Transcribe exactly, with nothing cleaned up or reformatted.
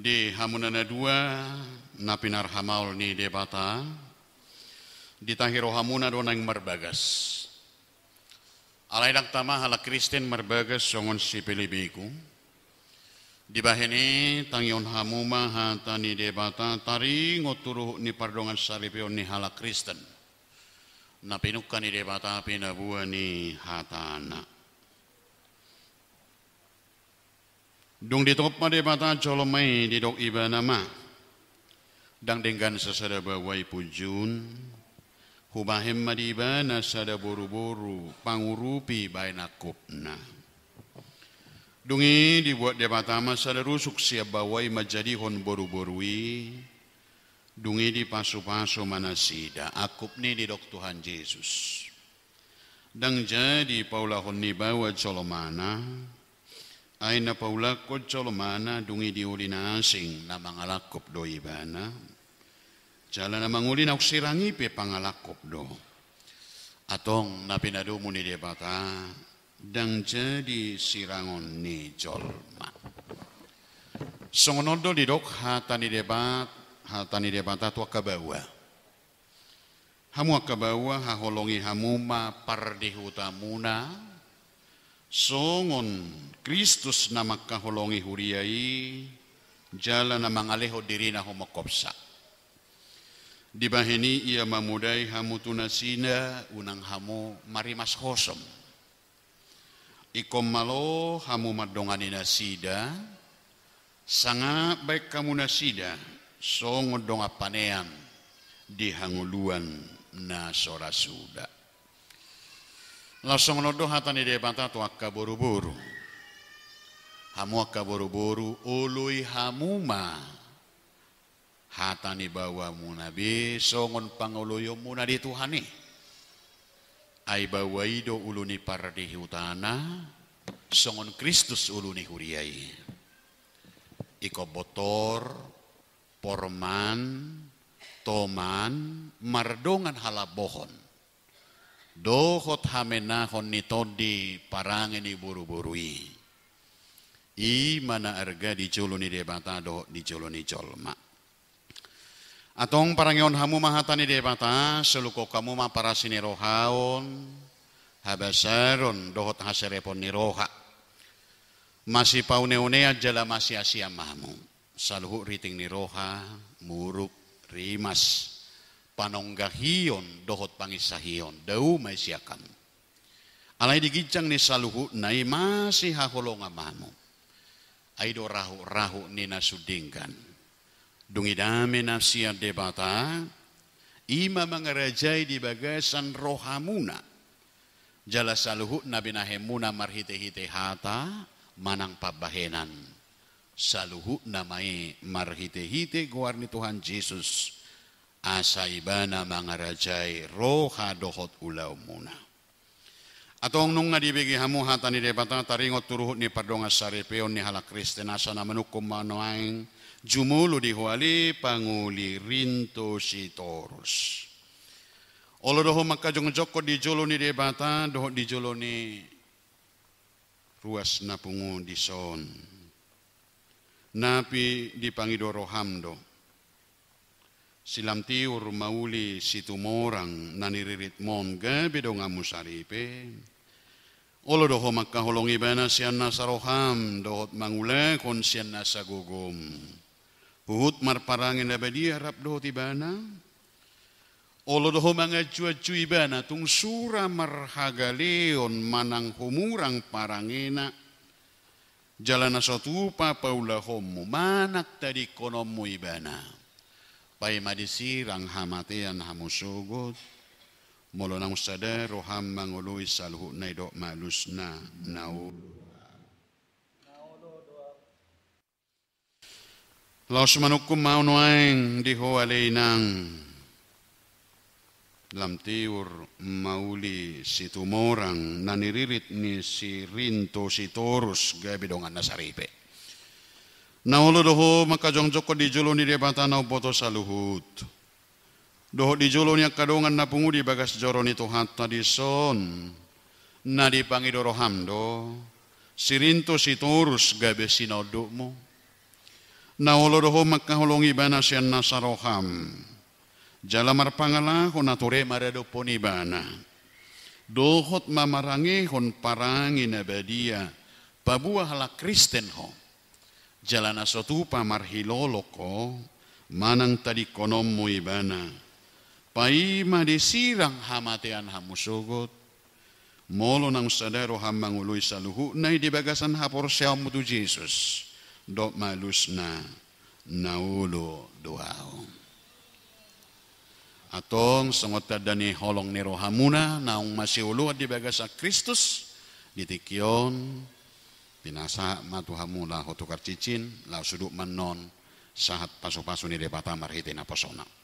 Di hamuna na dua, na pinarhamaol ni Debata, ditahi rohamuna do naeng marbagas. Alai ndang tama halak Kristen marbagas songon sipelebegu. Dibahen i, tangihon hamu ma hata ni Debata taringot tu ruhut ni pardongansaripeon ni halak Kristen, na pinungka ni Debata pinaboa ni hatana. Dung ditompa Debata jolma i, didok Ibana ma: Ndang denggan sasada baoa i punjun, hubahen ma di ibana sada boruboru pangurupi bahen angkupna. Dung i dibuat Debata ma sada rusuk sian baoa i manjadihon boruboru i. Dung i dipasupasu ma nasida. Angkup ni i didok Tuhan Jesus: Ndang jadi paulahon ni baoa jolmana, ai na paulahon jolmana dung i di uli na asing, na mangalangkup do ibana. Jala na mangoli na husirang i pe pangalangkup do. Antong na pinadomu ni Debata ndang jadi sirangon ni jolma. Songon on do didok hata ni Debat-, hata ni Debata tu angka baoa. Hamu angka baoa, haholongi hamu ma pardihutamuna, songon Kristus na mangkaholongi huria i, jala na mangalehon dirina humongkopsa. Dibahen i ia mamodai hamu tu nasida, unang hamu marimas hosom. Ingkon malo hamu mandongani nasida, sangap bahen hamu nasida songon dongan panean di hangoluan na so ra suda. Laos songon on do hata ni Debata tu angka boruboru. Hamu angka boruboru, oloi hamu ma hata ni baoamuna be songon pangoloionmuna di Tuhan i. Ai baoa i do ulu ni pardihutana, songon Kristus ulu ni huria i. Ingkon bontor, porman, toman, mardongan halambohon dohot hamenahon ni tondi parange ni boruboru i. I ma na arga di jolo ni Debata dohot di jolo ni jolma. Antong parangehon hamu ma hata ni Debata, solukhon hamu ma parasi ni roha on, habasaron dohot haserepon ni roha. Masipauneaunean jala masiasian ma hamu. Saluhut riting ni roha, muruk, rimas, panonggahion dohot panginsahion, dao ma i sian hamu. Alai di ginjang ni saluhutna i masihaholongan ma hamu. Ai do rahut-rahut ni na sun denggan. Dung i dame na sian Debata, i ma mangarajai di bagasan rohamuna. Jala saluhut na binahenmuna marhitehite hata manang pambahenan, saluhutna ma i marhitehite goar ni Tuhan Jesus, asa Ibana mangarajai roha dohot ulaonmuna. Antong nunga dibege hamu hata ni Debata taringot tu ruhut ni pardongansaripeon ni halak Kristen, asa na manungkun ma nuaeng jumolo di ho ale pangoli Rinto Sitorus. Olo do ho mangkajongjongkon di jolo ni Debata dohot di jolo ni ruas na pungu dison. Napi dipangido roham do si Lamtiur Mauli Situmorang na niriritmon gabe donganmu saripe. Olo do ho mangkaholongi ibana sian nasa roham dohot mangulahon sian nasa gogom. Huhut marparange na badia rap dohot ibana. Olo do ho manganjuanju ibana tung sura marhagaleon manang humurang parangena. Jala na so tupa paulahonmu manang tadingkononmu ibana, paima disirang hamatean hamu sogot. Molo naung sada roham mangoloi saluhutna, didok ma alusna: Na olo. Laos manungkun ma nuaeng di ho ale inang Lamtiur Mauli Situmorang na niririt ni si Rinto Sitorus gabe donganna saripe. Na olo do ho mangkajongjongkon di jolo ni Debata na umboto saluhut dohot di jolo ni angka dongan na pungu di bagas joro ni Tuhanta dison. Na dipangido roham do si Rinto Sitorus gabe sinondukmu. Na olo do ho mangkaholongi ibana sian nasa roham, jala marpangalaho na ture maradophon ibana, dohot mamarangehon parange na badia, paboa halak Kristen ho, jala na so tupa marhilolong ho, manang tadingkononmu ibana, paima disirang hamatean hamu sogot, molo naung sada roham mangoloi saluhutna i di bagasan haporseaonmu tu Jesus dohot malusna, na olo do ahu. Antong songon tanda ni holong ni rohamuna naung masioloan di bagasan Kristus, di tingki on pinasahat ma tu hamu laho tukar cincin, laho sudut ma annon sahat pasupasu ni Debata marhite naposona.